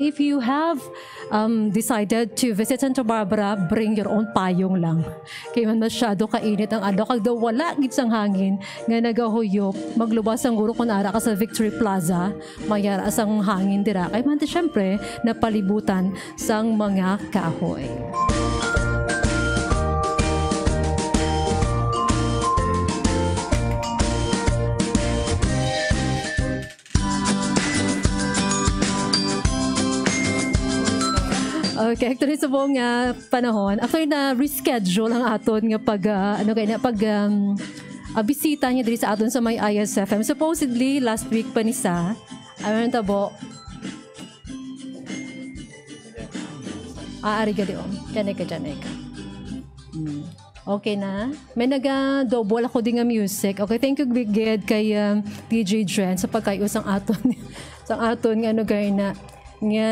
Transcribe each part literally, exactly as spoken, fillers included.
If you have um, decided to visit Santa Barbara, bring your own payong lang. Kay man masyado kainit ang adlaw, kag daw wala gid sang hangin nga nagahuyop. Maglubas ang guro kung ara ka sa Victory Plaza, mayara sang hangin dira. Kay man, syempre, napalibutan sang mga kahoy. Okay, actually, sa buong nga panahon, actually, na-reschedule ang aton nga pag, ah, ano kaya na, pag, um, ah, bisita niya diri sa aton sa may I S F M. Supposedly, last week pa ni sa, ano nang tabo? Ah, ari gali, oh. Diyan ka, diyan ka. Hmm. Okay na. May naga-double ako din nga music. Okay, thank you, Big Ged, kay, um, D J Jen sa pagkayo sang aton, sang aton nga ano gay na nga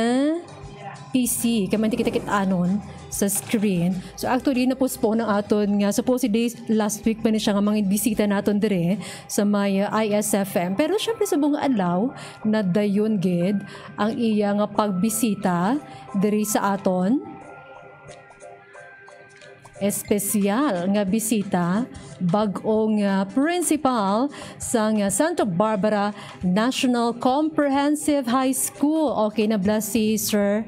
P C. Kay man di kita kit-anon sa screen. So actually, na-postpone ang aton nga supposedly last week pa ni siya nga mga bisita naton dire sa may, uh, I S F M. Pero syempre sa buong adlaw, nadayon gid ang iya nga pagbisita diri sa aton. Espesyal nga bisita, bag-ong, ah, principal sang, ah, Santa Barbara National Comprehensive High School. Okay na bala si Sir,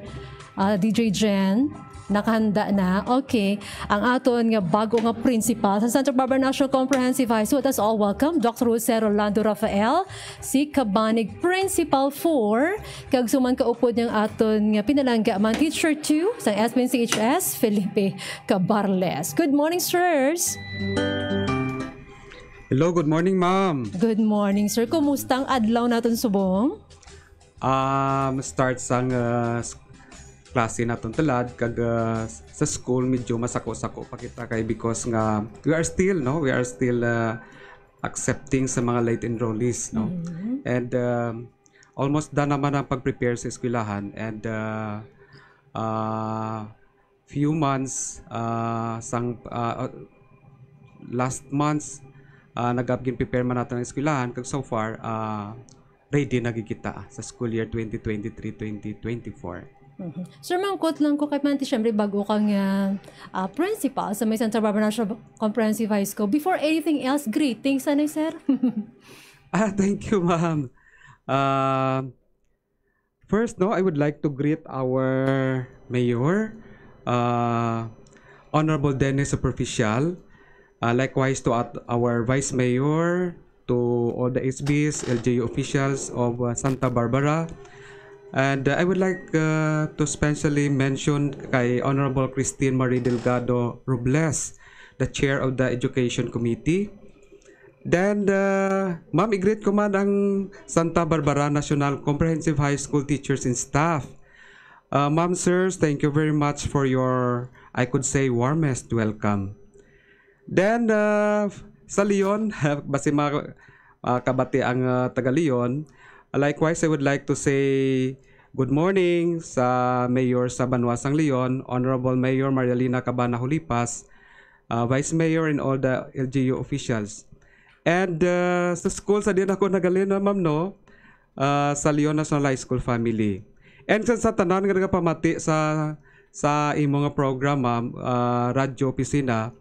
ah, D J Jen? Nakahanda na. Okay. Ang aton nga bago nga principal sa Santa Barbara National Comprehensive High School. Let us all welcome Doctor Jose Rolando Rafael, si Kabanig Principal four, kag suman kaupod niyang aton nga pinalangga man, Teacher two sang S P N C H S, Felipe Cabarles. Good morning, sirs. Hello, good morning, ma'am. Good morning, sir. Kumusta ang adlaw naton subong? Um, start sang uh, s- klase naton tulad kag uh, sa school medyo masako-sako pa kita kay because nga we are still, no, we are still uh, accepting sa mga late enrollees, no. And um, almost done naman ang pag-prepare sa eskwelahan and uh, uh, few months uh, sang uh, uh, last months uh, nagapgin prepare man nato ang eskwelahan kag so far uh, ready na gid kita sa school year twenty twenty-three, twenty twenty-four. Sir, mangkot lang ko kay Manti, syempre bago ka nga ah, principal sa may Santa Barbara National Comprehensive High School. Before anything else, greetings, ano, sir? Ah, thank you, ma'am. Uh, first, no, I would like to greet our mayor, uh, Honorable Dennis Superficial. Uh, likewise to at our vice mayor, to all the S Bs, L G U officials of uh, Santa Barbara. And uh, I would like uh, to specially mention kay Honorable Christine Marie Delgado Robles, the chair of the Education Committee. Then, uh, ma'am, i-greet ko man ang Santa Barbara National Comprehensive High School teachers and staff. Uh, ma'am, sirs, thank you very much for your, I could say, warmest welcome. Then, uh, sa Leon, basi mga uh, kabati ang uh, taga Leon. Likewise, I would like to say good morning sa Mayor sa Banwa sang Leon, Honorable Mayor Marialina Cabana Hulipas, uh, Vice Mayor and all the L G U officials. And uh, sa school sa din ako nagalin na ma'am no, uh, sa Leon National High School family. And sa, sa tanan nga nagapamati sa sa imo nga program, ma'am, uh, Radyo Opisina,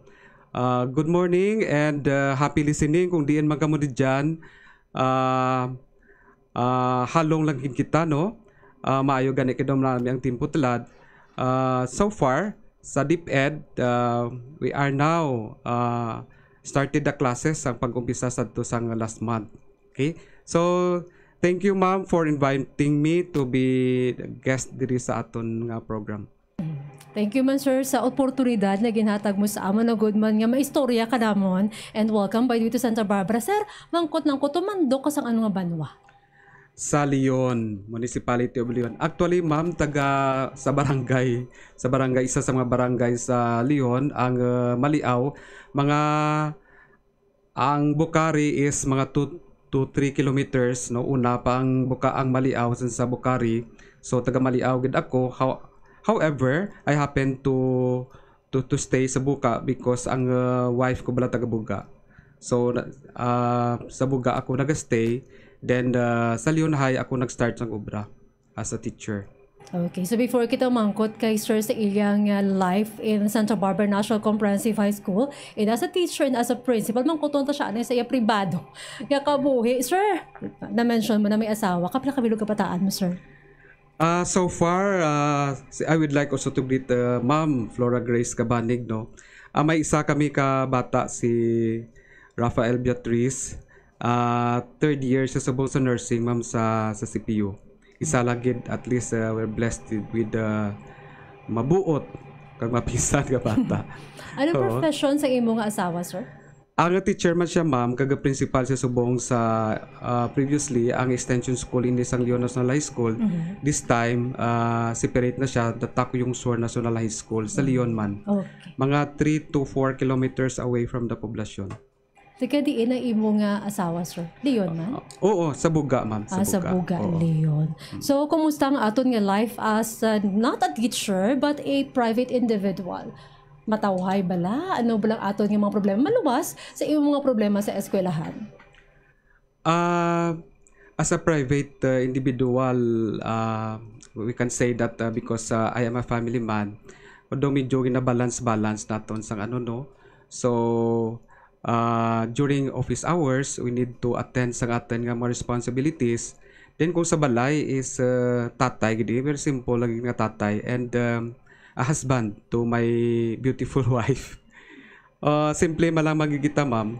uh, good morning and uh, happy listening kung diin man kamo di dyan. Uh, uh, halong lang gid kita, no? Uh, maayo gani kay dumlami ang timpo tulad. Uh, so far, sa DepEd, uh, we are now uh, started the classes ang pag-umpisa sa to sang last month. Okay? So, thank you, ma'am, for inviting me to be the guest diri sa aton nga program. Thank you man, sir, sa oportunidad na ginhatag mo sa amon na good man nga maistorya ka namon. And welcome, by the way, to Santa Barbara. Sir, mangkot lang ko, tumandok ka sang ano nga banwa? Sa Leon, Municipality of Leon. Actually, ma'am, taga sa barangay, sa barangay, isa sa mga barangay sa Leon, ang uh, Maliaw, mga Ang Bucari is mga two to three kilometers, no? Una pa ang Buka ang Maliaw sa Bucari. So taga Maliaw gid ako. How, however, I happen to to to stay sa Buka because ang uh, wife ko bala taga Buga. So uh, sa Buga ako nagastay. Then uh, sa Leon High ako nag-start ng obra as a teacher. Okay, so before kita mangkot kay Sir sa iyang, uh, life in Santa Barbara National Comprehensive High School, and as a teacher and as a principal, mangkuton ta siya ano sa iya pribado nga kabuhi. Sir, na-mention mo na may asawa. Kapila ka bilog kabataan mo, sir? Uh, so far, uh, si- I would like also to greet uh, Ma'am Flora Grace Cabanig, no? Ah, may isa kami ka bata, si Rafael Beatriz. Ah, third year siya subong sa nursing, ma'am, sa, sa C P U. Isa lagi, at least uh, we're blessed with uh, mabuot kag mapisan nga bata. Anong Oo. profession sa imo nga asawa, sir? Ang teacher man siya, ma'am, kag principal siya subong sa ah, previously ang extension school in Isang Leon National High School. This time, ah, separate na siya, the Takyong Sur National High School sa Leon man. Okay. Mga three to four kilometers away from the poblasyon. Taga diin ang imo nga asawa, sir? Leon man? Oo, sa Buga, ma'am. Ah, sa Buga, Oo. Leon. So, kumusta ang aton nga life as uh, not a teacher but a private individual? Matawhay bala? Ano bala ang aton nga mga problema? Maluwas sa imong mga problema sa eskwelahan? Ah, as a private uh, individual, uh, we can say that uh, because uh, I am a family man, although medyo gina-balance-balance naton sang ano, no? So, uh, during office hours, we need to attend sa aton nga mga responsibilities. Then kung sa balay is uh, tatay, gidi, very simple lagi nga tatay, and um, a husband to my beautiful wife. Uh, simple man lang magigita, ma'am.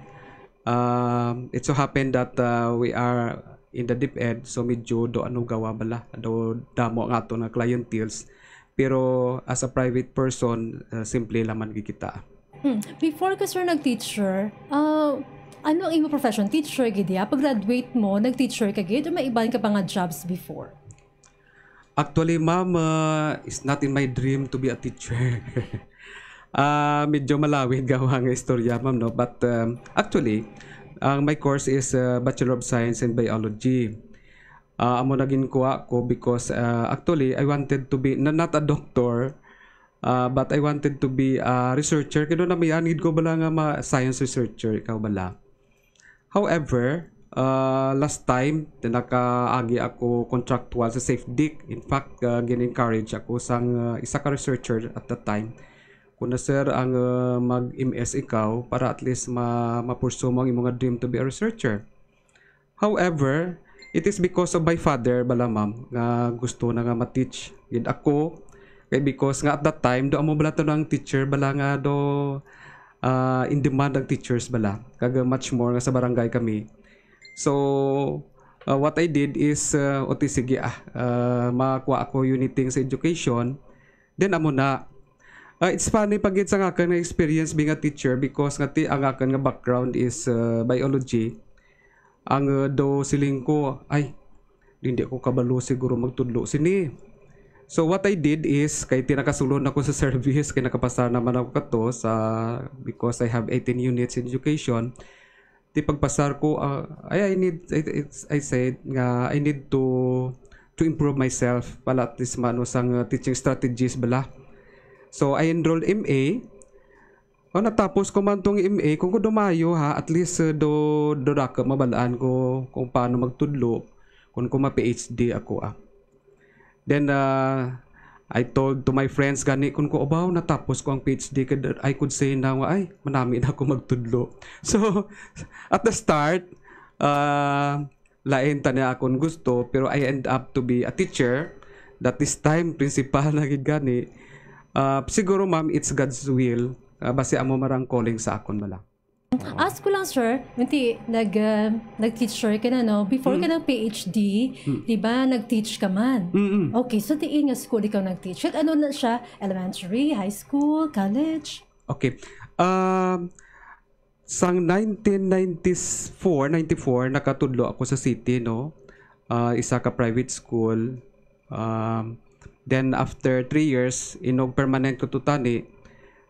Um, it so happened that uh, we are in the deep end, so medyo do ano gawa bala, do damo nga ato nga clienteles. Pero as a private person, uh, simple lang man gikita. Hmm. Before ka, sir, nag-teacher, ah, ano ang imo profession? Teacher gid ya? Pag-graduate mo, nag-teacher ka gid o may iban ka pa nga jobs before? Actually, ma'am, uh, it's not in my dream to be a teacher. Ah, medyo malawid gawa nga istorya, ma'am, no? But um, actually, ang my course is uh, Bachelor of Science in Biology. Ah, amo na ginkuha ko because uh, actually I wanted to be na, not a doctor, uh, but I wanted to be a researcher. Kaya na may anid ko bala nga ma science researcher, ikaw bala. However, uh, last time, nakaagi ako contractual sa SafeDic. In fact, uh, gin-encourage ako sang uh, isa ka researcher at that time. Kung na, sir, ang uh, mag-M S ikaw para at least ma ma-pursue mo ang imong dream to be a researcher. However, it is because of my father bala, ma'am, nga gusto na nga ma-teach gid ako. Kay because nga at that time, do amo bala to ang teacher bala nga do ah, in demand ang teachers bala. Kag much more nga sa barangay kami. So, uh, what I did is, uh, okay, sige, ah, uh, makuha ako unity sa education. Then amo na. Uh, it's funny pa gid sa akon nga experience being a teacher because nga ti ang akon nga background is uh, biology. Ang uh, do siling ko, ay, hindi ko kabalo siguro magtudlo sini. So what I did is, kay ti nakasulod na ko sa service, kay nakapasar naman ako kato sa, because I have eighteen units in education. Ti pagpasar ko, ah, ay, I need, I, I, I said nga, I need to to improve myself pala at least mano sang uh, teaching strategies bala. So I enrolled M A. O, natapos ko man tong M A, kung ko dumayo ha, at least uh, do do dako mabalaan ko kung paano magtudlo, kung ko ma-P H D ako ah. Then uh, I told to my friends gani kung ko, "Abaw, natapos ko ang P H D," kay I could say now nga, "Ay, manami na ako magtudlo." So, at the start, uh, lain ta niya akon gusto, pero I end up to be a teacher. That is time, principal na gid gani. Uh, siguro, ma'am, it's God's will. Uh, basi amo marang calling sa akon bala. Ask ko lang, sir, nti nag uh, nag-teacher ka na, no? Before ka ng P H D, di ba, nag-teach ka man? Mm-mm. Okay, so diin nga school ikaw nag-teach? Kag ano na siya? Elementary, high school, college? Okay. Um, sang nineteen ninety-four, ninety-four, nakatudlo ako sa city, no? Ah, isa ka private school. Um, then after three years, inog permanent ko to tani.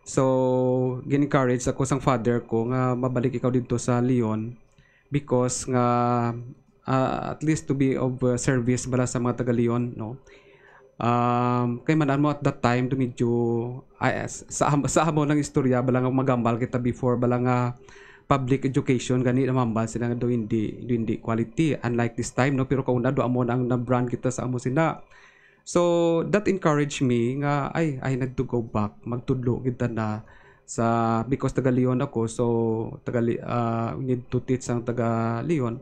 So, gin-encourage ako sang father ko nga mabalik ikaw didto sa Leon because nga ah, at least to be of uh, service bala sa mga taga Leon, no? Um, kay man mo at that time do medyo ay, s- sa am- sa amo lang istorya bala nga magambal kita before bala nga public education gani namambal sila nga do hindi do hindi quality, unlike this time, no? Pero kauna do amo na ang na-brand kita sa amo sina So that encouraged me nga, ay, I need to go back, magtudlo kita na sa, because taga Leon ako, so taga Li- ah, need to teach ang taga Leon.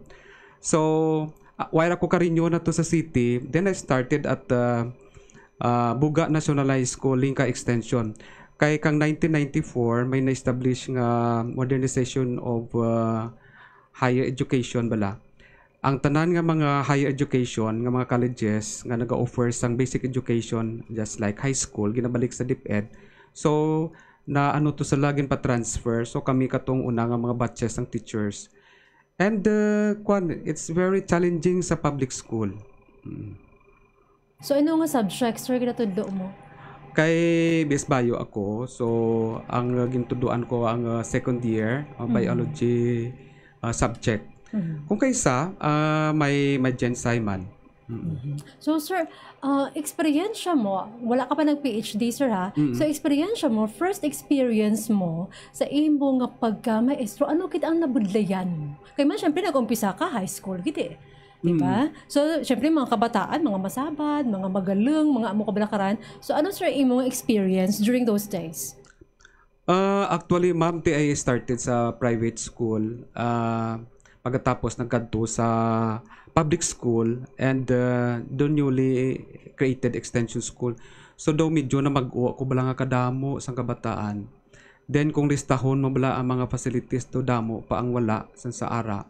So uh, while ako karinyo na to sa city, then I started at uh, uh, Buga National High School, Lingka Extension. Kay kang nineteen ninety-four, may na-establish nga modernization of uh, higher education bala. Ang tanan nga mga higher education nga mga colleges nga nag-offer sang basic education, just like high school, ginabalik sa DepEd. So na ano to sa lagin pa transfer. So kami katong una nga mga batches sang teachers. And uh, kwan, it's very challenging sa public school. Mm. So ano nga subject, sir, ginatudlo mo? Kay B S Bio ako, so ang uh, gintuduan ko ang uh, second year uh, biology uh, subject. Kung kaysa, uh, may may Gen Simon. So sir, uh, eksperyensya mo, wala ka pa nag-PhD, sir, ha? So eksperyensya mo, first experience mo sa imo nga pagka-maestro, ano kit ang nabudlayan mo? Kay man, syempre, nag-umpisa ka, high school, gid eh. Diba? So, syempre, mga kabataan, mga masabad, mga magaling, mga amo kabalakaran. So, ano, sir, imong experience during those days? Uh, actually, ma'am, ti I started sa private school. Uh, pagkatapos nagkadto sa public school and uh, the newly created extension school. So daw medyo na mag-uwa ko bala nga kadamo sang kabataan. Then kung listahon mo bala ang mga facilities, daw damo pa ang wala sa, sa ara.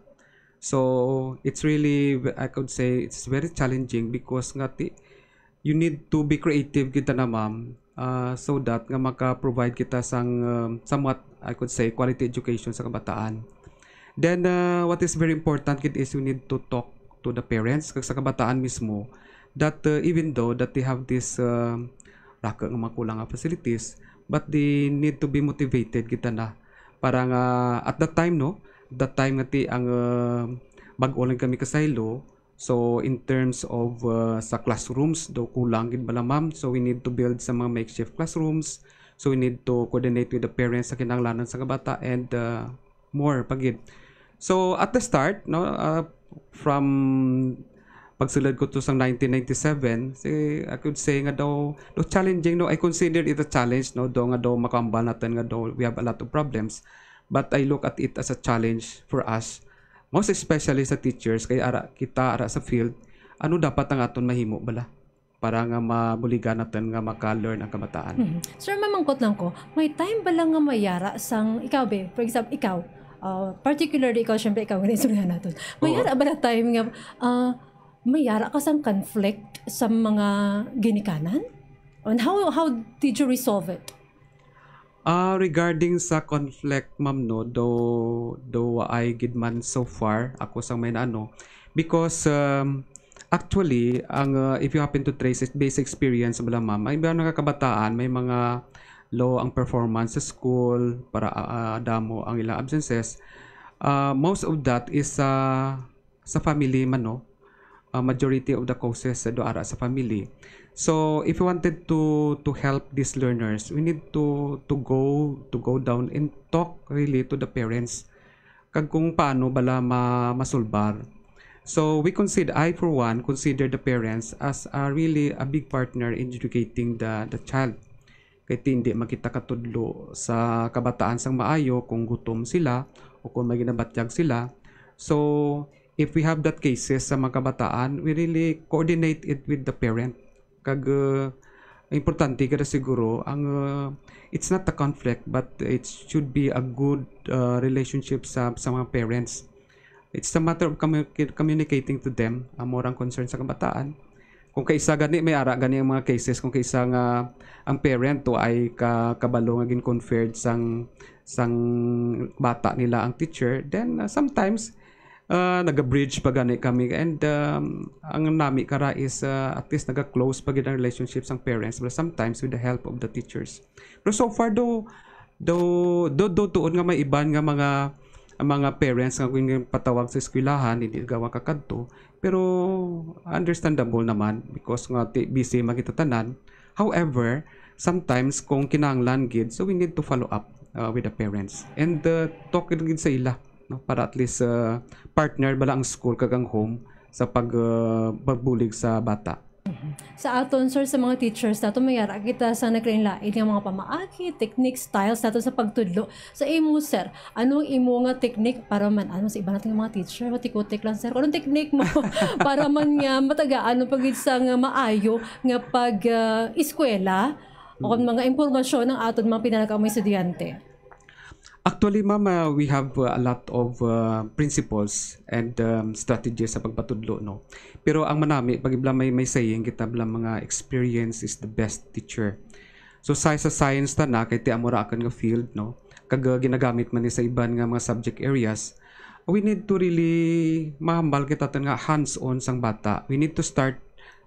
So it's really, I could say, it's very challenging because nga ti, you need to be creative kita na, ma'am, uh, so that nga maka-provide kita sang um, somewhat, I could say, quality education sa kabataan. Then uh, what is very important gid is we need to talk to the parents kag sa kabataan mismo that uh, even though that they have this uh, raka nga mga kulang nga facilities, but they need to be motivated kita na para nga at that time, no, that time nga ti ang uh, bag-o lang kami kasaylo. So in terms of uh, sa classrooms, do kulang gid bala, ma'am. So we need to build sa mga makeshift classrooms. So we need to coordinate with the parents sa kinahanglanan sa kabata and uh, more pa gid. So at the start, no, uh, from pagsulod ko to sa nineteen ninety-seven, si, I could say nga daw, daw challenging, no, I consider it a challenge, no, daw nga daw makambal natin nga daw we have a lot of problems. But I look at it as a challenge for us, most especially sa teachers, kay ara kita ara sa field, ano dapat ang aton mahimo bala para nga mabuligan natin nga maka-learn ang kabataan. Mm-hmm. Sir, mamangkot lang ko, may time ba lang nga mayara sang, ikaw, be, for example, ikaw, uh, particularly ikaw, syempre, ikaw, nga istorya natin. Mayara ba na time nga, uh, mayara ka sang conflict sa mga ginikanan? And how, how did you resolve it? Uh, regarding sa conflict, ma'am, no, do do ay gid man so far ako sang may naano, because um, actually ang uh, if you happen to trace it, base experience bala, ma'am, ay ba nakakabataan may mga low ang performance sa school para uh, damo ang ilang absences. Uh, most of that is uh, sa family man, no? Uh, majority of the causes sa do ara sa family. So if you wanted to to help these learners, we need to to go to go down and talk really to the parents kag kung paano bala ma masulbar. So we consider, I for one consider the parents as a really a big partner in educating the the child. Kay ti hindi man kita katudlo sa kabataan sang maayo kung gutom sila o kung may ginabatyag sila. So if we have that cases sa mga kabataan, we really coordinate it with the parent. Kag uh, importante kada siguro ang uh, it's not a conflict, but it should be a good uh, relationship sa sa mga parents. It's a matter of commu- communicating to them ang morang concern sa kabataan. Kung kaisa gani, may ara gani ang mga cases kung kaisa nga ang parent o ay ka kabalo nga gin-conferred sang sang bata nila ang teacher, then uh, sometimes uh, naga-bridge pa gani kami, and um, ang nami kara is uh, at least naga-close pa gid ang relationship sang parents, but sometimes with the help of the teachers. Pero so far do do do do tuon nga may iban nga mga mga parents nga kung patawag sa eskwelahan hindi gawa kakadto, pero understandable naman because nga ti- busy man kita tanan. However, sometimes kung kinahanglan gid, so we need to follow up uh, with the parents and uh, talk gid sa ila, no, para at least uh, partner bala ang school kag ang home sa pag uh, pagbulig sa bata. Sa aton, sir, sa mga teachers nato, may ara kita sa naglain-lain nga mga pamaagi, technique, styles nato sa pagtudlo. Sa imo, sir, ano ang imo nga technique para man ano sa iba natin nga mga teacher, matik-utik lang, sir? Anong technique mo para man nga matagaan ang pagid sa nga maayo nga pag ah, eskwela o kung mga impormasyon ng aton mga pinalagay mga estudyante? Actually, ma'am, uh, we have uh, a lot of uh, principles and um, strategies sa pagpatudlo, no? Pero ang manami, pag ibla may, may saying kita, bla mga experience is the best teacher. So, sa, sa science ta na, kay ti amo ra akon nga field, no? Kag uh, ginagamit man ni sa iban nga mga subject areas, we need to really mahambal kita tan nga hands-on sang bata. We need to start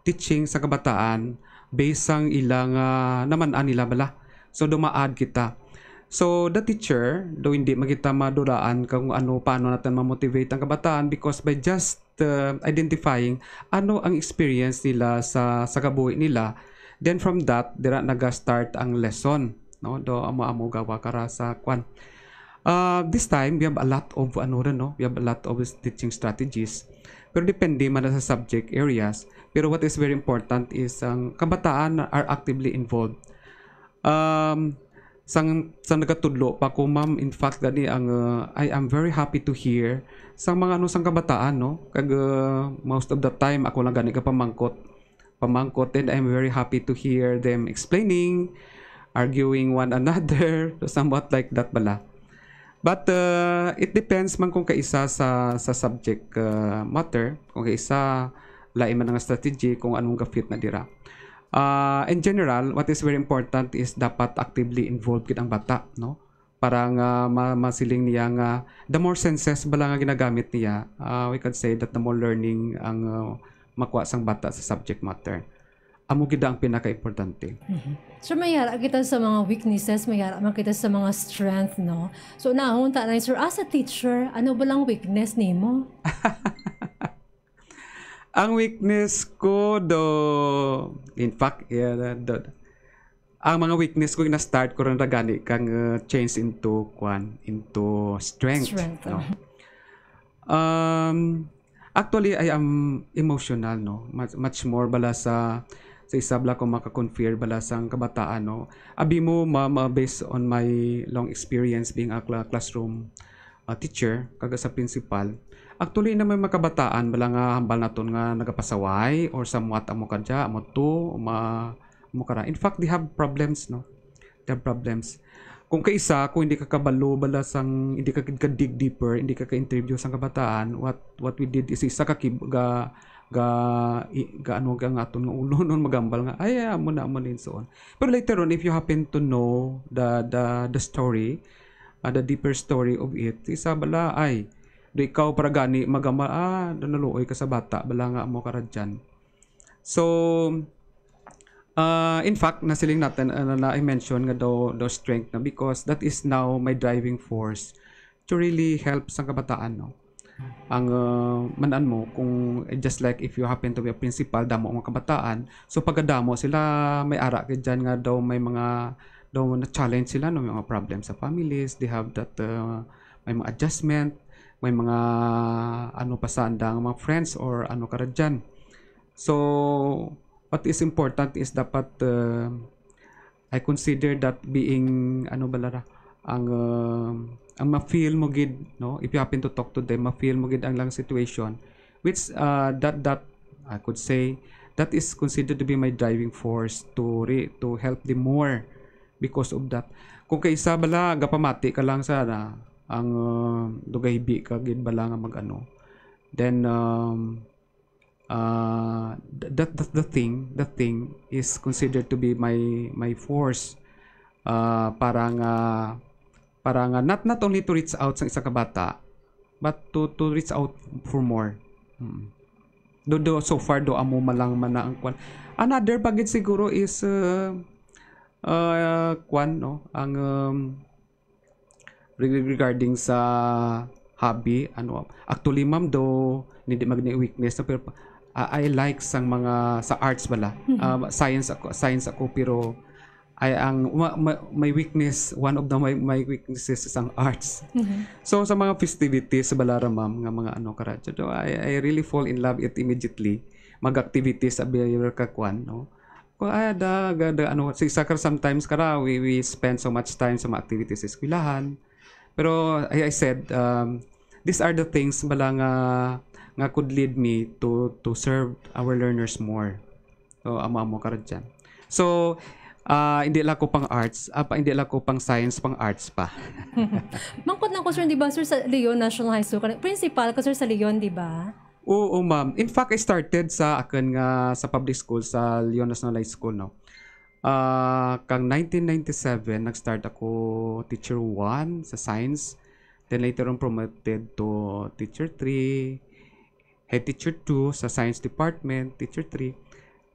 teaching sa kabataan based sang ilang uh, naman-an nila bala. So, dumaad kita. So, the teacher, do hindi man kita maduraan kung ano, paano natin ma-motivate ang kabataan because by just uh, identifying ano ang experience nila sa sa kabuhi nila, then from that, dira naga-start ang lesson, no? Do amo-amo gawa kara sa kwan. Uh, this time, we have a lot of ano rin, no? We have a lot of teaching strategies. Pero depende man na sa subject areas. Pero what is very important is ang kabataan are actively involved. Um, sang sang nagatudlo pa ko, ma'am, in fact, gani ang uh, I am very happy to hear sang mga ano sang kabataan, no? Kag uh, most of the time ako lang gani kapamangkot. Pamangkot, and I'm very happy to hear them explaining, arguing one another, somewhat like that bala. But uh, it depends man kung kaisa sa sa subject uh, matter, kung kaisa lain man nga strategy kung anong ga-fit na dira. Uh, in general, what is very important is dapat actively involved gid ang bata, no? Para nga ma- masiling niya nga the more senses bala nga ginagamit niya, uh, we could say that the more learning ang uh, makuha sang bata sa subject matter. Amo gid ang pinaka-importante. So may ara kita sa mga weaknesses, may ara man kita sa mga strength, no? So nahon ta na, sir, as a teacher, ano ba lang weakness nimo? Ang weakness ko do, in fact, yeah, do, ang mga weakness ko gina-start ko rin gani kang uh, change into kwan, into strength. Strength, No? uh-huh. Um, actually, I am emotional, no? Much, much more bala sa sa isab la ko maka-confer bala sang kabataan, no? Abi mo, ma'am, uh, based on my long experience being a cla- classroom uh, teacher, kaga sa principal, actually na may makabataan bala nga hambal naton nga nagapasaway or somewhat amo kadya, amo to, ma, amo kara. In fact, they have problems, no? They have problems. Kung kaisa, kung hindi ka kabalo bala sang, hindi ka ka-dig deeper, hindi ka ka-interview sang kabataan, what what we did is isa ka kib, ga ga i, ga ano ga nga aton nga ulo nun magambal nga ay, ay amo na amo na yun, so on. Pero later on, if you happen to know the the the story, uh, the deeper story of it, isa bala ay do ikaw para gani magambal, ah, do naluoy ka sa bata bala nga amo ka ra dyan. So uh, in fact, nasiling natin uh, na, na I mention nga daw daw strength na because that is now my driving force to really help sa kabataan, no? Ang uh, manan mo kung eh, just like if you happen to be a principal, damo nga kabataan, so pagkadamo sila may ara kay dyan nga daw may mga daw na challenge sila, no, may mga problem sa families, they have that uh, may mga adjustment, may mga ano pa sa andang mga friends or ano ka ra dyan. So what is important is dapat uh, I consider that being ano bala ra ang uh, ang ma-feel mo gid, no, if you happen to talk to them, ma-feel mo gid ang lang situation, which uh, that that I could say that is considered to be my driving force to re, to help them more because of that. Kung kaisa bala gapamati ka lang sa na, ang uh, dugaybi ka gid bala nga mag-ano, then um, uh, th- that, that the thing the thing is considered to be my my force uh, para nga para nga not not only to reach out sa isa ka bata but to to reach out for more. Mm. Do, do so far do amo malang man na ang kwan. Another bagid siguro is uh, uh, kwan, no, ang um, reg- regarding sa hobby, ano, actually, ma'am, do hindi magni weakness, no, pero uh, I like sang mga sa arts bala. Uh, science ako, science ako, pero ay ang ma, ma, my weakness, one of the my, my weaknesses is ang arts. So sa mga festivities bala ra, ma'am, nga mga ano karadyo, do I, I really fall in love it immediately mag-activities abi ka kwan, no? Ko, ah, da, ga, da, ano, sa isa ka sometimes kara, we, we spend so much time sa mga activities sa eskwelahan. Pero I, I said, um, these are the things bala nga, nga could lead me to, to serve our learners more. So, amo-amo ka ra dyan. So, ah, hindi lang ko pang arts, ah, pa, hindi lang ko pang science, pang arts pa. Mangkot lang ko, sir, di ba, sir, sa Leon National High School, principal ka, sir, sa Leon, di ba? Oo, ma'am. In fact, I started sa akin nga sa public school sa Leon National High School, no. Ah, kang nineteen ninety-seven, nag-start ako teacher one sa science. Then later on promoted to teacher three, head teacher two sa science department, teacher three.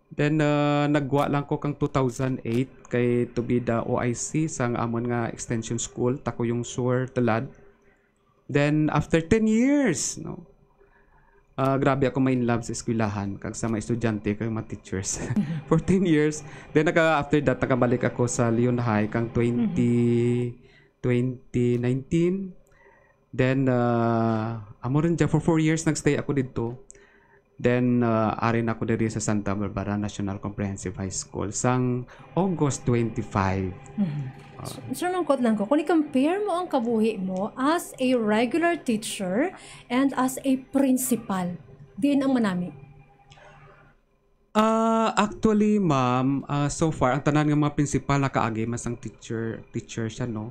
Then uh, nagwa lang ko kang two thousand eight kay to be the O I C sang amon nga extension school, Takuyong Sur, Tulad. Then after ten years, no. Ah, grabe ako ma-in love sa eskwelahan kag sa mga estudyante kag mga teachers. For ten years. Then naka, after that, nakabalik ako sa Leon High kang twenty, twenty nineteen. Then, ah, amo rin dyan, for four years nagstay ako dito. Then, ah, ari na ako diri sa Santa Barbara National Comprehensive High School sang August twenty-five. Sir, mangkot lang ko, kung i-compare mo ang kabuhi mo as a regular teacher and as a principal, diin ang manami? Ah, actually, ma'am, ah, so far, ang tanan nga mga principal nakaagi man sang teacher, teacher siya, no?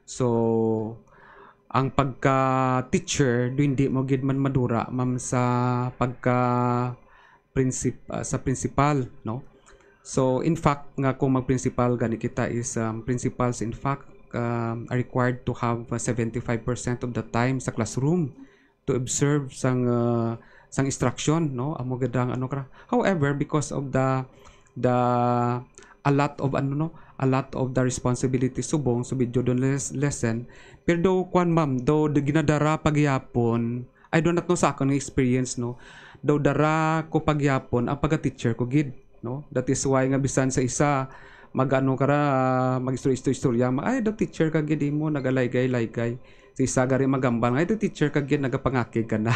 So, ang pagka-teacher, do hindi mo gid man madura, ma'am, sa pagka-princip-, ah, sa principal, no? So, in fact, nga kung mag-principal gani kita is, um, principals, in fact, um, are required to have, uh, seventy-five percent of the time sa classroom to observe sang, uh, sang instruction, no? Amo gid ang ano kara. However, because of the, the, a lot of, ano, no? A lot of the responsibility subong sa video doon les-, lesson. Pero daw, kwan, ma'am, daw, di ginadara pagyapon. I do not know sa akon nga experience, no? Daw dara ko pagyapon ang pagka-teacher ko gid, no? That is why nga bisan sa isa, mag-ano kara, mag-istorya-istorya, ma-, "Ay, daw teacher ka gid imo, nagalaygay-laygay." Sa isa gari magambal nga, "Ay, daw teacher ka gid, nagapangakig ka na."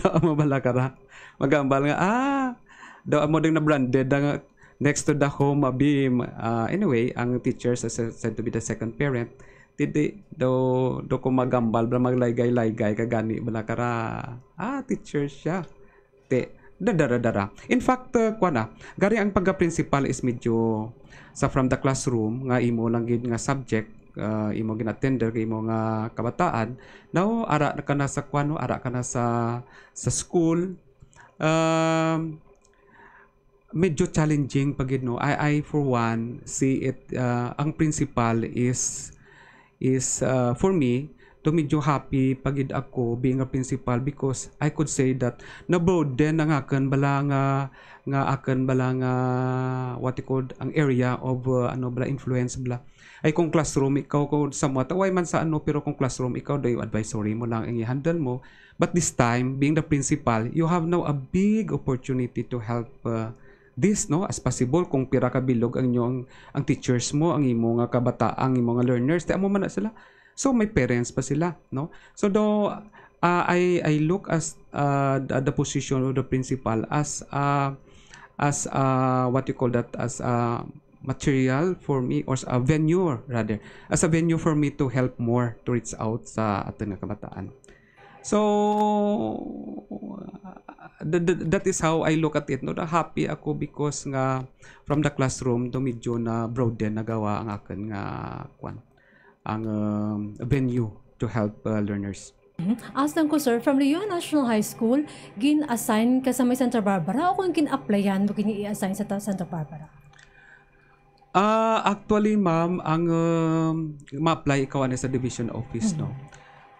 Daw mabala kara. Magambal nga, "Ah, daw amo ding na-branded ang next to the home, abi." Ah, anyway, ang teacher sa, sa, said to be the second parent, didi, daw, daw ko magambal, bala maglaygay-laygay, ka gani, bala kara, ah, teacher siya. Te, dadara-dara. In fact, uh, kuwan na, gari ang pagka-principal is medyo sa from the classroom, nga imo lang gid nga subject, uh, imo gin-attender kay imo nga kabataan, now, ara ka na sa kuwan, no? Ara ka na sa, sa school, um, medyo challenging pa gid, no? I, I, for one, see it, uh, ang principal is, is, uh, for me, to medyo happy pa gid ako being a principal because I could say that na-broaden ang akon bala nga, nga akon bala nga, what you call, ang area of, uh, ano bala, influence bala. Ay, kung classroom, ikaw ko sa mga taway man sa ano, pero kung classroom, ikaw daw yung advisory mo lang ang i-handle mo. But this time, being the principal, you have now a big opportunity to help, uh, this, no? As possible, kung pira ka bilog ang inyong, ang teachers mo, ang imo nga kabata, ang imo nga learners, di amo man na sila. So, may parents pa sila, no? So, though, uh, I, I look as, uh, the, the position of the principal as, uh, as, uh, what you call that, as a material for me, or a venue, rather, as a venue for me to help more to reach out sa aton nga kabataan. So, uh, th-, th-, that is how I look at it, no? Na happy ako because nga from the classroom, do medyo na-broaden, nagawa ang akon nga, kwan, ang, um, venue to help, uh, learners. Mhm. Ask lang ko, sir, from Leon National High School, gin-assign ka sa may Santa Barbara o kung gin-applyan mo gini i-assign sa ta-, Santa Barbara? Ah, actually, ma'am, ang, um, ma-apply ikaw ani sa division office, no?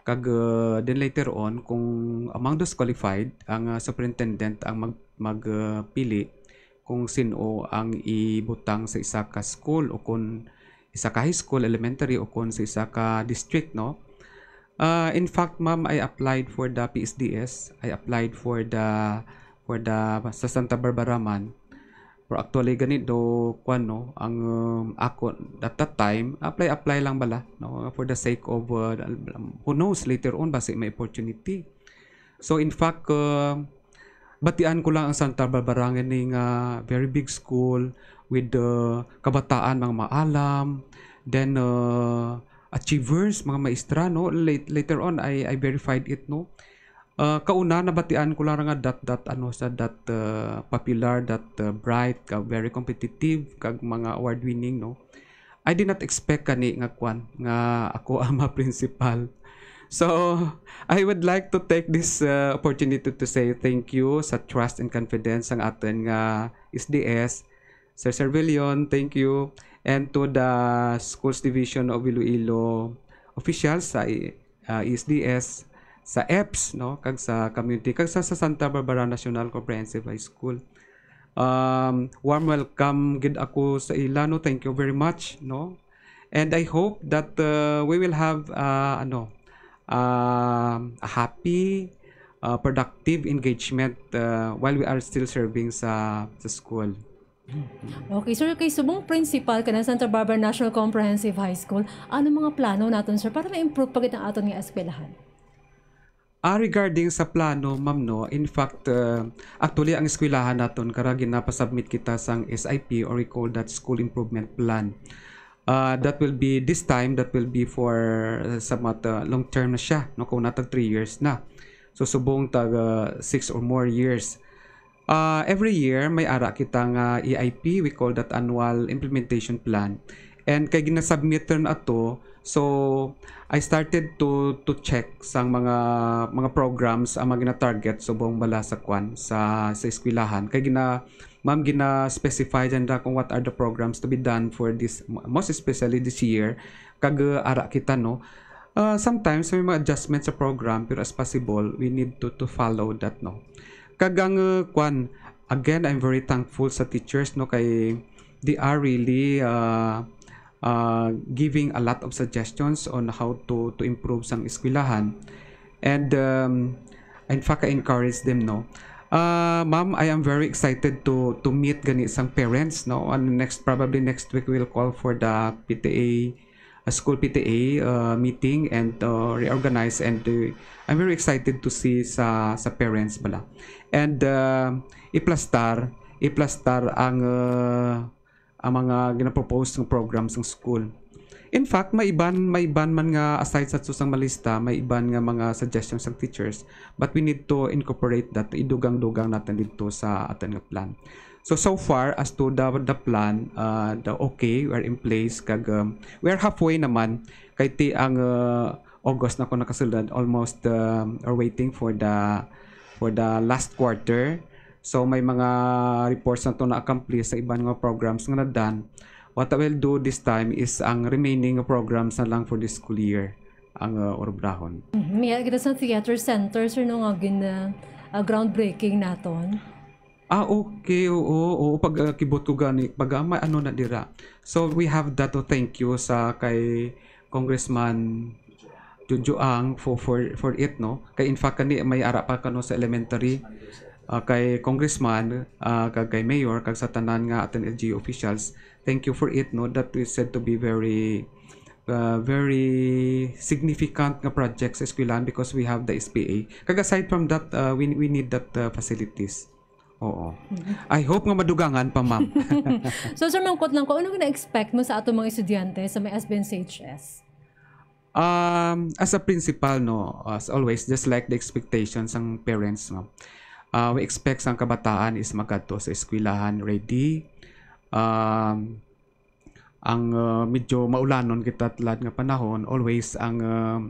Kag, uh, then later on, kung among those qualified, ang, uh, superintendent ang mag-, mag, uh, pili kung sino ang ibutang sa isa ka school o kung isa ka high school, elementary, o kung sa isa ka district, no? Ah, in fact, ma'am, I applied for the P S D S. I applied for the, for the, sa Santa Barbara man. Pero actually, gani do, kwan, no, ang, um, ako, at that time, apply, apply lang bala, no, for the sake of, uh, who knows, later on, basi may opportunity. So, in fact, uh, Batian ko lang ang Santa Barbara nga ni nga very big school with the kabataan, mga maalam, then, uh, achievers, mga maestra, no? Late-, later on, I, I verified it, no? Uh, kauna, nabatian ko lang nga that, that, ano, sa that, uh, popular, that, uh, bright, ka very competitive, kag mga award-winning, no? I did not expect kani nga kwan, nga ako ang ma-principal. So, I would like to take this, uh, opportunity to say thank you sa trust and confidence sang aton nga S D S. Sir Servillion, thank you. And to the Schools Division of Iloilo officials sa, uh, S D S, sa E P S, no, kag sa community, kag sa, sa Santa Barbara National Comprehensive High School. Um, warm welcome gid ako sa ila, no? Thank you very much, no? And I hope that, uh, we will have, uh, ano, um, a happy, uh, productive engagement, uh, while we are still serving sa, sa school. Okay, sir, kay subong principal ka ng Santa Barbara National Comprehensive High School, ano mga plano naton, sir, para ma-improve pa gid ang aton nga eskwelahan? Ah, regarding sa plano, ma'am, no, in fact, uh, actually, ang eskwelahan naton, kara ginapasubmit kita sang S I P, or we call that School Improvement Plan. Uh, that will be, this time, that will be for, uh, somewhat, uh, long term na siya, no, kung natag three years na. So, subong tag, uh, six or more years. Uh, every year, may ara kita nga E I P, we call that Annual Implementation Plan. And kay ginasubmit na ato, so I started to to check sang mga mga programs ang mga gina-target subong bala sa kwan, sa, sa eskwelahan. Kay gina, ma'am, gina-specify dyan na kung what are the programs to be done for this, most especially this year. Kag, uh, ara kita, no? Uh, sometimes may mga adjustment sa program, pero as possible, we need to to follow that, no? Kag ang, uh, kwan, again, I'm very thankful sa teachers, no, kay they are really, uh, uh, giving a lot of suggestions on how to to improve sang eskwelahan. And, um, in fact, I encourage them, no. Uh, ma'am, I am very excited to to meet gani sang parents, no. And next, probably next week, we'll call for the P T A, uh, school P T A, uh, meeting and, uh, reorganize, and, uh, I'm very excited to see sa sa parents bala. And, uh, iplastar, iplastar ang, uh, ang mga ginapropose ng program sa school. In fact, may iban, may iban man nga aside sa susang malista, may iban nga mga suggestions sang teachers, but we need to incorporate that, idugang-dugang natin dito sa atin nga plan. So, so far as to the, the plan, uh, the okay, we're in place, kag, um, we're halfway naman, kay ti ang, uh, August na ko nakasulod, almost, um, are waiting for the, for the last quarter. So, may mga reports na to na-accomplish sa iban nga programs nga na-done. What I will do this time is ang remaining nga programs na lang for this school year ang, uh, urubrahon. Mhm. May kita sa theater center, sir, no, nga gin, uh, uh, groundbreaking naton. Ah, okay, oo, oo, pag, uh, kibot ko gani, pag, uh, may ano na dira. So, we have that to thank you sa kay Congressman Jojo Ang for, for, for it, no? Kay in fact, kani may ara pa kano sa elementary. Ah, kay Congressman, ah, kag kay Mayor, kag sa tanan nga aton L G U officials, thank you for it, no? That is said to be very, ah, very significant nga project sa eskwelahan because we have the S P A. Kag aside from that, ah, we, we need that, ah, facilities. Oo. I hope nga madugangan pa, ma'am. So, sir, mangkot lang ko, ano gina-expect mo sa ato mga estudyante sa may S B N C H S? Um, as a principal, no, as always, just like the expectations ng parents, no, uh, we expect sang kabataan is magadto sa eskwelahan ready. Um, ang, uh, medyo maulanon kita tulad nga panahon, always ang, uh,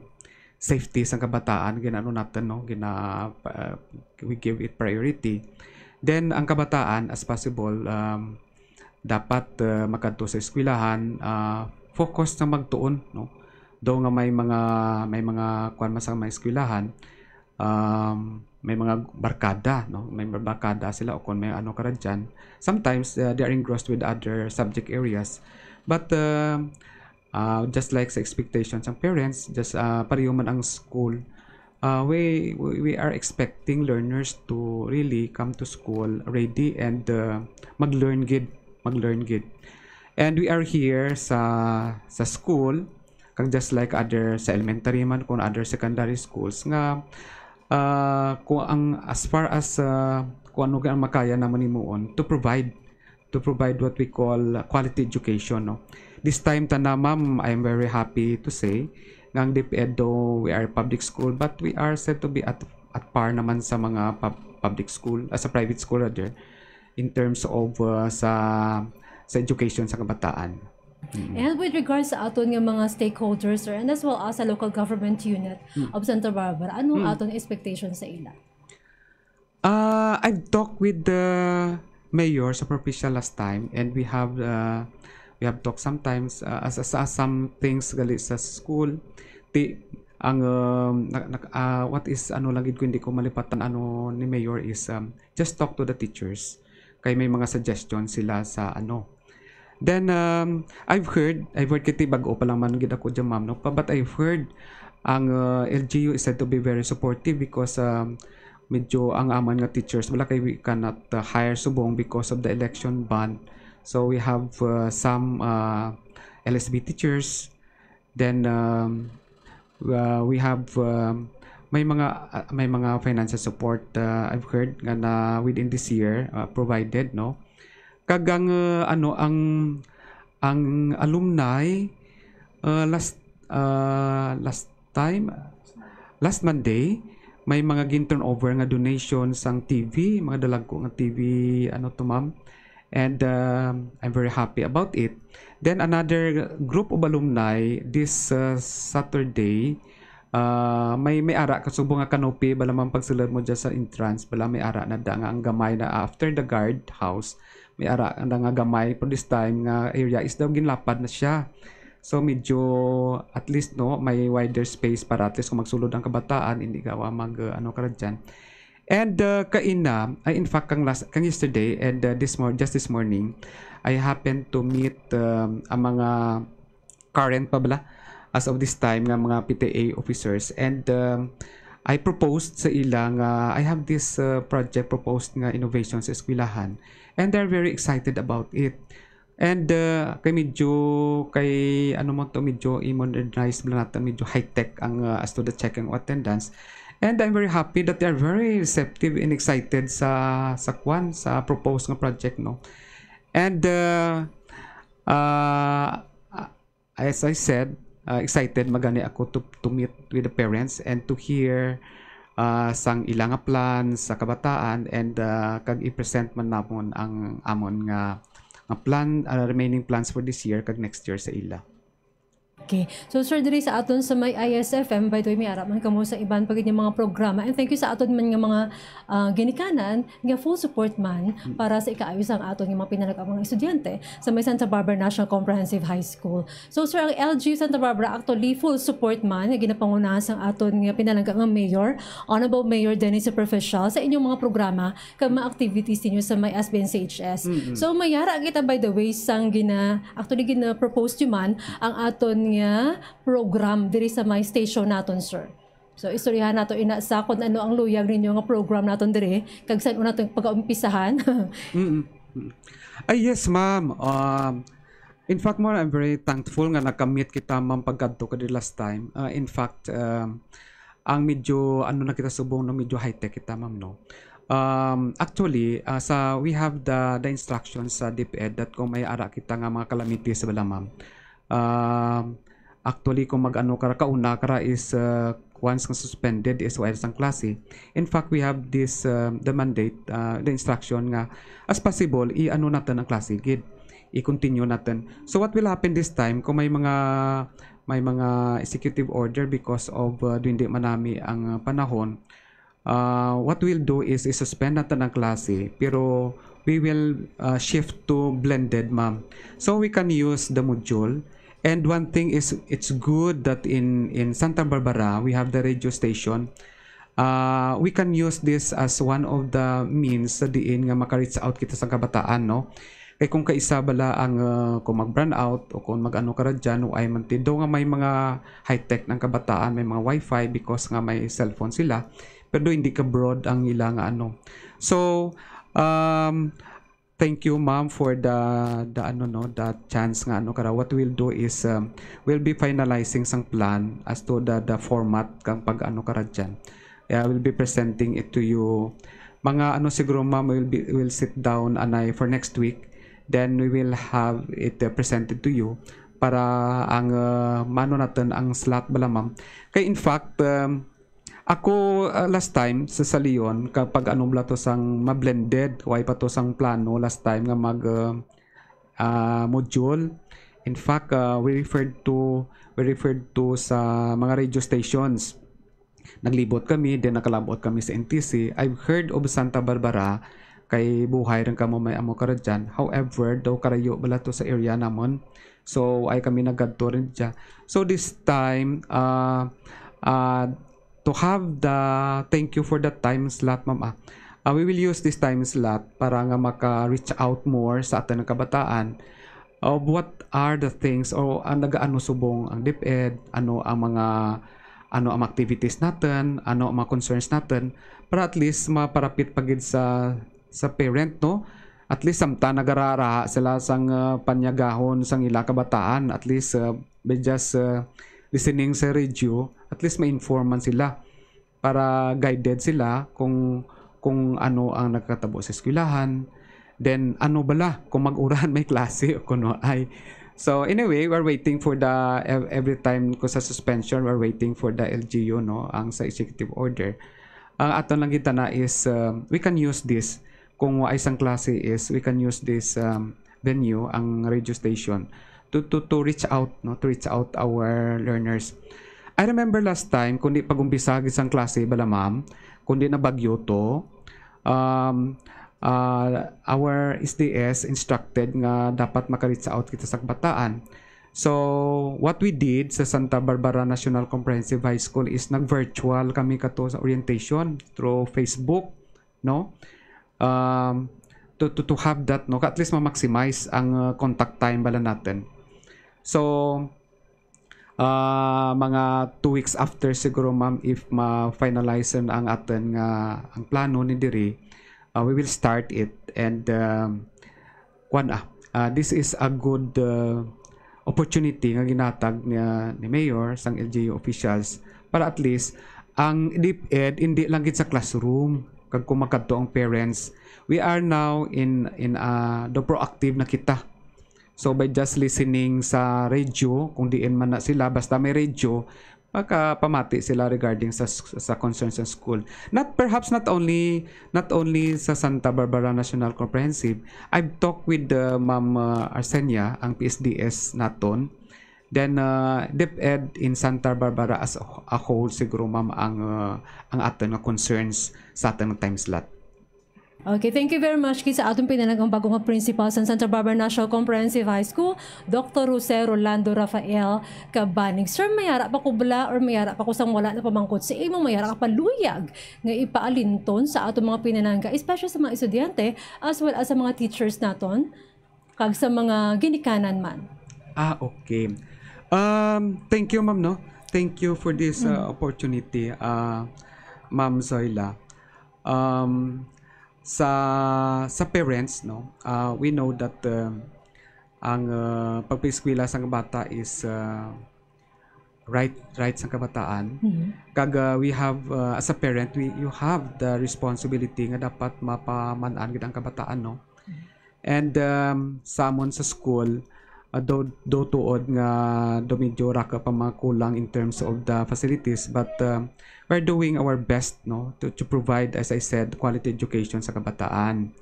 safety sang kabataan, ginano natin, no, gina, uh, we give it priority. Then, ang kabataan, as possible, um, dapat, uh, makadto sa eskwelahan, uh, focus na magtuon, no? Daw nga may mga, may mga kwan man sa mga eskwelahan, um, may mga barkada, no? May mga barkada sila o kung may ano ka ra dyan. Sometimes, uh, they are engrossed with other subject areas. But, uh, uh, just like sa expectations ng parents, just, uh, pareho man ang school, uh, we, we, we are expecting learners to really come to school ready and, uh, mag-learn gid, mag-learn gid. And we are here sa, sa school, kag just like other sa elementary man, kung other secondary schools, nga, uh, kung ang, as far as, uh, kung ano ang makaya namon himuon to provide, to provide what we call, uh, quality education, no? This time, tana, ma'am, I'm very happy to say nga ang DepEd, though we are public school, but we are said to be at, at par naman sa mga pub-, public school, ah, sa private school rather, in terms of, uh, sa, sa education sa kabataan. Mm. And with regards sa aton nga mga stakeholders, sir, and as well as sa local government unit Hmm. of Santa Barbara, anong Hmm. aton expectation sa ila? Uh, I've talked with the mayor sa provincial last time, and we have, uh, we have talked sometimes, uh, as, as, as some things gali sa school. Ti ang, um, na, na, ah, what is, ano lang gid ko, hindi ko malipatan, ano, ni mayor is, um, just talk to the teachers kay may mga suggestion sila sa, ano. Then, um, I've heard, I've heard, kiti bag-o pa lang man gid ako dyan, ma'am, no? Pa, but I've heard ang, uh, L G U is said to be very supportive because, um, medyo ang amon nga teachers, wala kay we cannot, uh, hire subong because of the election bond. So we have, uh, some, uh, L S B teachers. Then, um, uh, we have, um, may mga, uh, may mga financial support, uh, I've heard nga na within this year, uh, provided, no? Kag ang, uh, ano, ang, ang alumni, uh, last, uh, last time, last Monday, may mga gin-turnover nga donation sang T V, mga dalagko nga T V, ano to, ma'am. And, um, I'm very happy about it. Then another group of alumni this, uh, Saturday, uh, may, may ara ka subong nga canopy, bala man pagsulod mo dyan sa entrance, bala may ara na da nga ang gamay na after the guard house, may ara na nga gamay for this time nga area is daw ginlapad na siya. So medyo at least, no, may wider space para at least kung magsulod ang kabataan, hindi ka wa mag, uh, ano ka ra dyan. And, uh, kaina, ay, in fact, kang last, kang yesterday and, uh, this mor-, just this morning, I happened to meet, um, ang mga current pa bala as of this time nga mga P T A officers, and, um, I proposed sa ila nga I have this, uh, project proposed nga innovation sa eskwelahan, and they're very excited about it. And, uh, kay medyo, kay ano mo to, medyo i-modernize bala natin, medyo high-tech ang, uh, as to the checking of attendance. And I'm very happy that they are very receptive and excited sa, sa kwan, sa proposed nga project, no? And, uh, uh, as I said, uh, excited magani ako to, to meet with the parents and to hear, uh, sang ila nga plans sa kabataan, and, uh, kag i-present man namon ang amon nga, nga plan, uh, remaining plans for this year kag next year sa ila. Okay. So, sir, diri sa aton sa may I S F M, by the way, may ara man kamo sa iban pa gid nga mga programa. And thank you sa aton man nga mga, ah, ginikanan nga full support man para sa ikaayo sang aton nga mga pinalag-, mga estudyante sa may Santa Barbara National Comprehensive High School. So, sir, ang L G U Santa Barbara actually full support man nga ginapangunahan sang aton nga pinalangga nga mayor, Honorable Mayor Dennis Superficial, sa inyong mga programa kag mga activities ninyo sa may S B N C H S. So, may ara kita, by the way, sang gina-, actually, gina-propose nyo man ang aton nga program diri sa may station naton, sir. So, istoryahan nato ina sa kung ano ang luyag ninyo nga program naton diri, kag san-o naton pagaumpisahan. Mm-mm. Mm. Ay, yes, ma'am. Um, in fact, ma'am, I'm very thankful nga nakamit kita, ma'am, pagkadto ka di last time. Uh, in fact, um, ang medyo, ano na kita subong, no, medyo high-tech kita, ma'am, no? Um, actually, uh, sa, we have the, the instructions sa DepEd that kung may ara kita nga mga calamities bala, ma'am. Um, actually, kung mag-ano ka ra, kauna ka ra is, uh, once nga suspended is wala sang klase. In fact, we have this, uh, the mandate, uh, the instruction nga as possible, i-ano natin ang klase, gid. I-continue natin. So what will happen this time kung may mga, may mga executive order because of, uh, duwindi man nami ang, uh, panahon? Uh, what we'll do is i-suspend natin ang klase, pero we will, uh, shift to blended, ma'am. So we can use the module. And one thing is, it's good that in, in Santa Barbara, we have the radio station. Uh, we can use this as one of the means sa diin nga maka-reach out kita sa kabataan, no? Kay kung kaisa bala ang, uh, kung mag-brownout o kung mag-ano ka ra dyan, o ay man tindo nga may mga high-tech ng kabataan, may mga wifi because nga may cellphone sila, pero hindi ka broad ang ila nga ano. So, um, thank you, ma'am, for the, the ano, no, the chance nga ano ka ra. What we'll do is, um, we'll be finalizing sang plan as to the, the format kang pag-ano ka ra dyan. Yeah, we'll be presenting it to you mga ano siguro, ma'am, will be, will sit down anay for next week. Then we will have it, uh, presented to you para ang, uh, mano natin ang slot bala, ma'am. Kay in fact, um, ako, uh, last time sa, sa Leon, kapag ano bala to sang ma-blended, way pa to sang plano last time nga mag, uh, uh, module. In fact, uh, we referred to, we referred to sa mga radio stations. Naglibot kami, then nakalabot kami sa N T C. I've heard of Santa Barbara, kay buhay rin kamo may amo kara dyan. However, daw karayo bala to sa area namon. So, ay kami nagadto rin dyan. So, this time, uh, uh, to have the, thank you for the time slot, ma'am, ah. Uh, we will use this time slot para nga maka-reach out more sa aton nga kabataan of what are the things o ang nagaano subong ang DepEd, ano ang mga, ano ang activities natin, ano ang mga concerns natin, para at least maparapit pa gid sa, sa parent, no? At least samtang nagararaha sila sang, uh, panyagahon sang ila kabataan, at least, uh, by just, uh, listening sa radio, at least ma-inform man sila para guided sila kung, kung ano ang nagkatabo sa eskwelahan. Then, ano bala kung mag-uran may klase o kuno ay. So, anyway, we're waiting for the, ev-, every time ko sa suspension, we're waiting for the L G U, no, ang sa executive order. Ang aton lang kita na is, um, we can use this. Kung waay sang klase is, we can use this, um, venue, ang radio station, to, to, to reach out, no, to reach out our learners. I remember last time, kundi pag-umpisa gid sang klase bala, ma'am, kundi na bagyo to, um, uh, our S D S instructed nga dapat maka-reach out kita sa kabataan. So, what we did sa Santa Barbara National Comprehensive High School is nag-virtual kami kato sa orientation through Facebook, no? Um, to, to, to have that, no? At least ma-maximize ang, uh, contact time bala natin. So, ah, mga two weeks after siguro, ma'am, if ma-finalize na ang atin nga, ang plano ni diri, uh, we will start it. And, um, kwan, ah, ah, this is a good, uh, opportunity nga ginatag ni, ni Mayor, sang L G U officials, para at least ang DepEd hindi lang gid sa classroom, kag kung makadto ang parents. We are now in, in, uh, do proactive na kita. So, by just listening sa radio, kung diin man na sila, basta may radio, makapamati sila regarding sa s-, sa concerns sa school. Not, perhaps not only, not only sa Santa Barbara National Comprehensive. I've talked with, uh, Ma'am, uh, Arsenia, ang P S D S naton. Then, uh, DepEd in Santa Barbara as a, a whole, siguro, ma'am, ang, uh, ang aton nga concerns sa aton nga time slot. Okay, thank you very much kay sa aton pinalanggang bago nga principal sa Santa Barbara National Comprehensive High School, Doctor Jose Rolando Rafael Cabanig. Sir, may ara pa ko bala or may ara pa ko sang wala na pamangkot sa imo, may ara ka pa luyag nga ipaalinton sa aton mga pinalangga, especially sa mga estudyante as well as sa mga teachers naton kag sa mga ginikanan man? Ah, okay. Um, thank you, ma'am, no? Thank you for this, uh, Mm. opportunity, uh, Ma'am Zoila. Um, sa, sa parents, no, uh, we know that, um, ang, uh, pagpaeskwela sang bata is, uh, right, right sang kabataan. Mhm. Kag, uh, we have, uh, as a parent, we, you have the responsibility nga dapat mapaman-an gid ang kabataan, no? Mhm. And, um, sa amon sa school, uh, do, do tuod nga do medyo raka pa mga kulang in terms of the facilities, but, um, we're doing our best, no, to, to provide, as I said, quality education sa kabataan.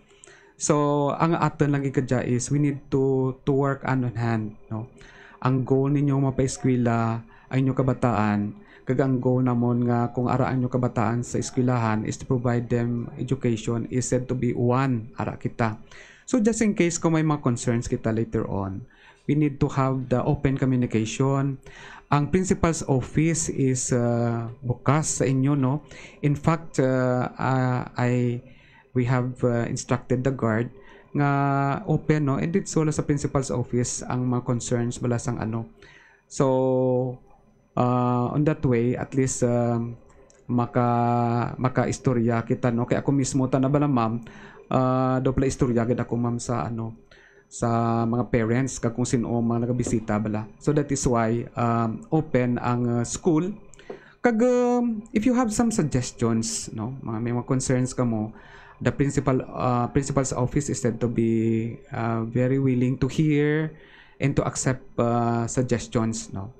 So, ang aton lang gid kadya is we need to, to work hand in hand, no? Ang goal ninyo mapaeskwela ang inyo kabataan, kag ang goal namon nga kung ara ang inyo kabataan sa eskwelahan is to provide them education, is said to be one, ara kita. So, just in case kung may mga concerns kita later on, we need to have the open communication. Ang principal's office is, uh, bukas sa inyo, no? In fact, uh, uh, I, we have, uh, instructed the guard nga open, no? And it's all sa principal's office ang mga concerns bala sang ano. So, uh, on that way, at least, um, maka, makaistorya kita, no? Kay ako mismo ta na bala, ma'am, uh, do pala istorya gid ako, ma'am, sa ano, sa mga parents kag kung sino ang mga nagabisita bala. So that is why, um, open ang, uh, school. Kag, um, if you have some suggestions, no, mga, may mga concerns kamo, the principal, uh, principal's office is said to be, uh, very willing to hear and to accept, uh, suggestions, no?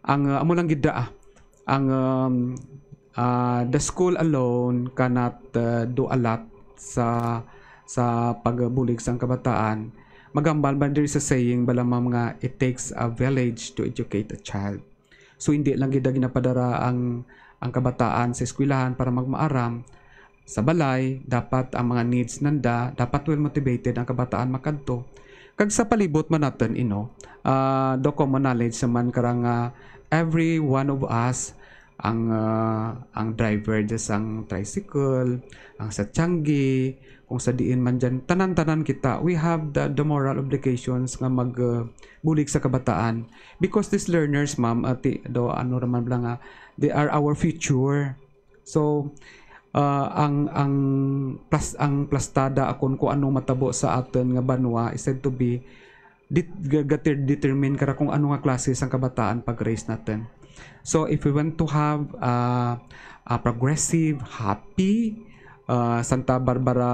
Ang, uh, amo lang gid, ah, ang, um, uh, the school alone cannot, uh, do a lot sa, sa pagbulig sang kabataan. Magambal man diri sa saying bala, ma'am, nga it takes a village to educate a child. So, hindi lang gid ginapadara ang, ang kabataan sa eskwelahan para magmaaram. Sa balay, dapat ang mga needs nanda, dapat well motivated ang kabataan makadto. Kag sa palibot man naton, you know, ah, do common knowledge naman karang, ah, every one of us, ang, ah, ang driver dyan sang tricycle, ang sa tiyanggi, kung sa diin man dyan, tanan-tanan kita, we have the, the moral obligations nga mag, ah, bulig sa kabataan. Because these learners, ma'am, ati, do, ano naman bala nga, they are our future. So, ah, ang, ang plas-, ang plastada akon kung ano matabo sa aton nga banwa is said to be det-, ga-, ga-, determine kara kung ano nga klase sang kabataan pag-raise natin. So, if we want to have, ah, a progressive, happy, ah, Santa Barbara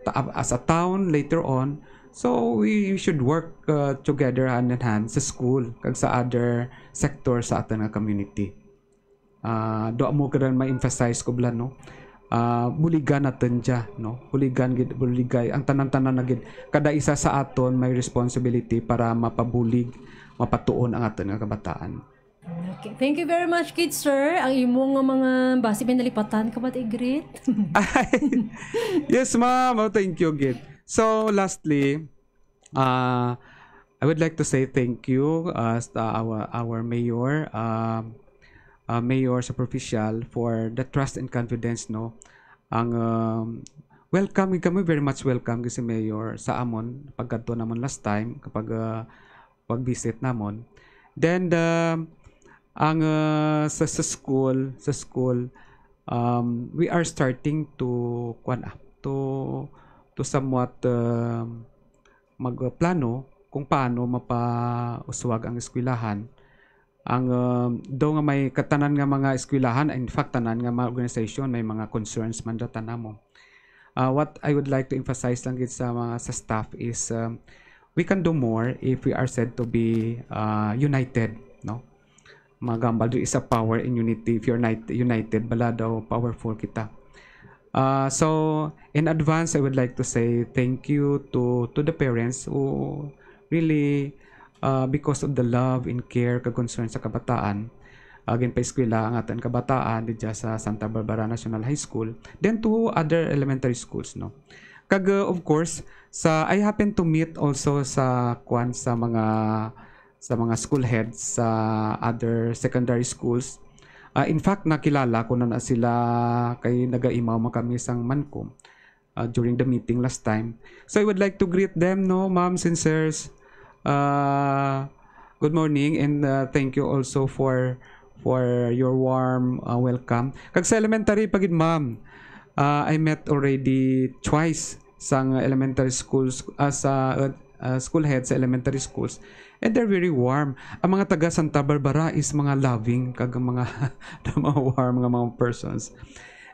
ta-, as a town later on, so we, we should work, ah, together hand in hand sa school kag sa other sector sa aton nga community. Ah, do mo kada ma-emphasize ko bala, no? Ah, buligan natin dya, no? Buligan gid, buligay. Ang tanan-tanan na gid, kada isa sa aton may responsibility para mapabulig, mapatuon ang aton nga kabataan. Okay. Thank you very much, kid sir. Ang imo nga mga basi may nalipatan ka ba, Igrit? Ay, yes, ma'am. Oh, thank you, gid. So, lastly, uh, I would like to say thank you, uh, sa our, our mayor, um, uh, Mayor Superficial, for the trust and confidence, no? Ang, um, welcome gid kami, very much welcome gid si Mayor sa amon pagkadto namon last time kapag, uh, pag-visit namon. Then the, ang, uh, sa, sa school, sa school, um, we are starting to, kwan, ah, to, to somewhat, um, magplano kung paano mapauswag ang eskwelahan. Ang, um, daw nga may katanan nga mga eskwelahan, in fact, tanan nga mga organization, may mga concerns man data namo. Uh, what I would like to emphasize lang gid sa mga, sa staff is, um, we can do more if we are said to be, uh, united, no? Magambal, there is a power in unity. If you're nit-, united, bala daw powerful kita. Uh, so, in advance, I would like to say thank you to, to the parents who really, uh, because of the love and care kag concern sa kabataan, uh, ginpaeskwela ang aton kabataan didya sa Santa Barbara National High School, then to other elementary schools, no? Kag, uh, of course, sa, I happen to meet also sa, kwan, sa mga, sa mga school heads sa other secondary schools. Uh, in fact, nakilala ko na, na sila kay nagaimaw man kami sang Mancom, uh, during the meeting last time. So I would like to greet them, no, ma'ams and sirs. Uh, good morning and, uh, thank you also for, for your warm, uh, welcome. Kag sa elementary pa gid, ma'am, uh, I met already twice sang elementary schools, uh, sa, uh, uh, school head sa elementary schools. And they're very warm. Ang mga taga Santa Barbara is mga loving, kag ang mga, mga warm nga mga persons.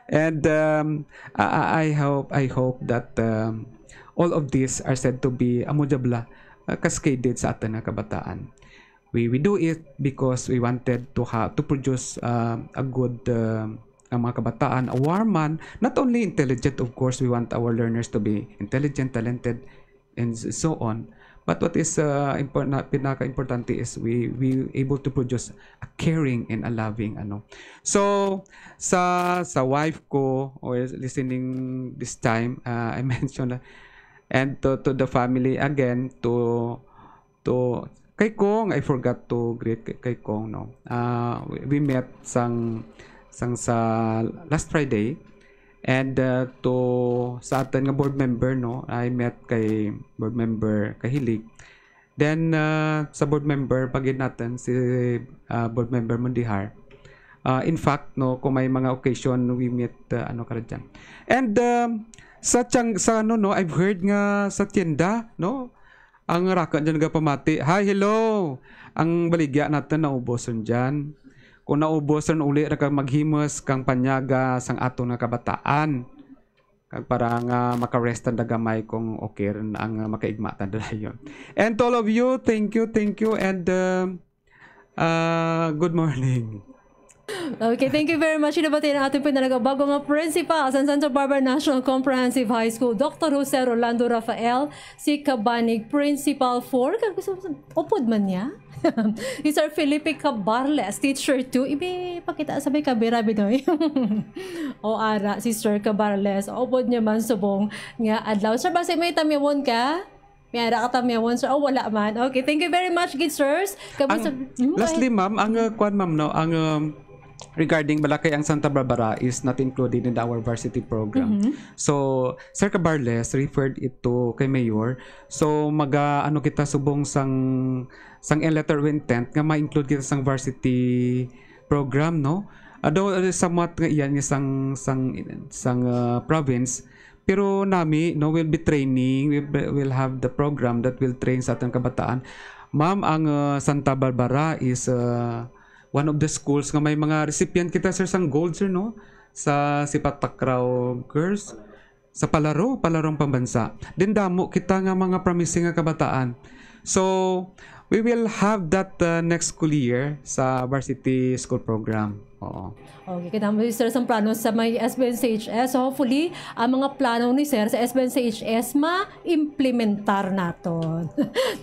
And, um, I, I, I hope, I hope that, um, all of these are said to be, amo dya bala, uh, cascaded sa aton nga kabataan. We, we do it because we wanted to ha-, to produce, uh, a good, uh, ang mga kabataan, a warm man, not only intelligent, of course, we want our learners to be intelligent, talented, and s-, so on. But what is, uh, impor-, na, pinaka-importante is we, we able to produce a caring and a loving, ano. So, sa, sa wife ko, or listening this time, uh, I mentioned, uh, and to, to the family again, to, to, kay Kong, I forgot to greet kay, kay Kong, no. Uh, we, we met sang, sang sa last Friday, and, uh, to, sa aton nga board member, no, I met kay board member Kahilig. Then, uh, sa board member pa gid naton, si, uh, board member Mundihar. Uh, in fact, no, kung may mga occasion, we meet, uh, ano, ka dyan. And, um, sa tiyang, sa ano, no, I've heard nga sa tienda, no, ang raka dyan nagapamati, "Hi, hello!" Ang baligya naton naubos ron dyan. Kung naubos ron, uli ra ka maghimos kang panyaga sang aton nga kabataan. Kag para nga makarestan da gamay kung okay rin ang, ah, makaigmatan dayon. And to all of you, thank you, thank you, and, uh, uh, good morning. Okay, thank you very much. Inabati na ating pinalagabago nga principal sa Santa Barbara National Comprehensive High School, Doctor Jose Rolando Rafael, si Kabanig, Principal four. Kag gusto, upod man niya. Si Sir Felipe Cabarles, Teacher two. Ibi, pakita sa may kamera, Binoy. O ara, si Sir Cabarles. Upod niya man subong nga adlaw. Sir, basi may tamyawon ka? May ara ka tamyawon, sir? O, wala man. Okay, thank you very much, good sirs. Kami Ang, sa... Mm, lastly, ay- ma'am, ang uh, kwan, ma'am, no, ang um, regarding balakay ang Santa Barbara is not included in our varsity program. Mhm. So, Sir Cabarles referred it to kay Mayor. So, maga ano kita subong sang sang letter of intent nga ma-include kita sang varsity program, no? Although uh, somewhat nga iyan nga sang sang sang uh, province, pero nami, no, will be training, we will have the program that will train sa atong kabataan. Ma'am, ang uh, Santa Barbara is uh, one of the schools nga may mga recipient kita, sir, sang gold, sir, no? Sa Sipat Takraw Girls, sa Palaro, Palarong Pambansa. Din damo kita nga mga promising nga kabataan. So, we will have that uh, next school year sa varsity school program. Oo. Okay, kita mo, sir, sa plano sa may S B N C H S. So, hopefully, ang mga plano ni sir sa S B N C H S ma-implementar naton.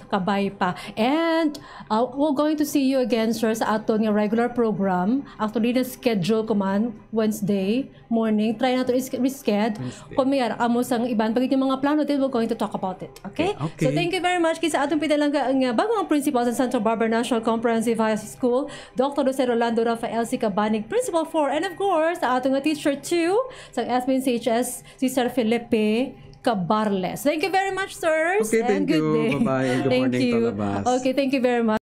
Kabay pa. And uh, we're going to see you again, sir, sa aton nga regular program. Actually, na-schedule ko man Wednesday morning. Try nato is reschedule. Kung may ara mo sang iban pag mga plano, then we're going to talk about it. Okay? Okay. So, thank you very much kay sa atong pinalangga nga bago ang principal sa Santa Barbara National Comprehensive High School, Doctor Jose Rolando Rafael C. Cabanig, Principal four, and of course, sa atong nga teacher two, sa S B N C H S, si Sir Felipe Cabarles. Thank you very much, sirs. Okay, And thank good you. Day. Bye-bye, and good Thank morning to you. all of us. Okay, thank you very much.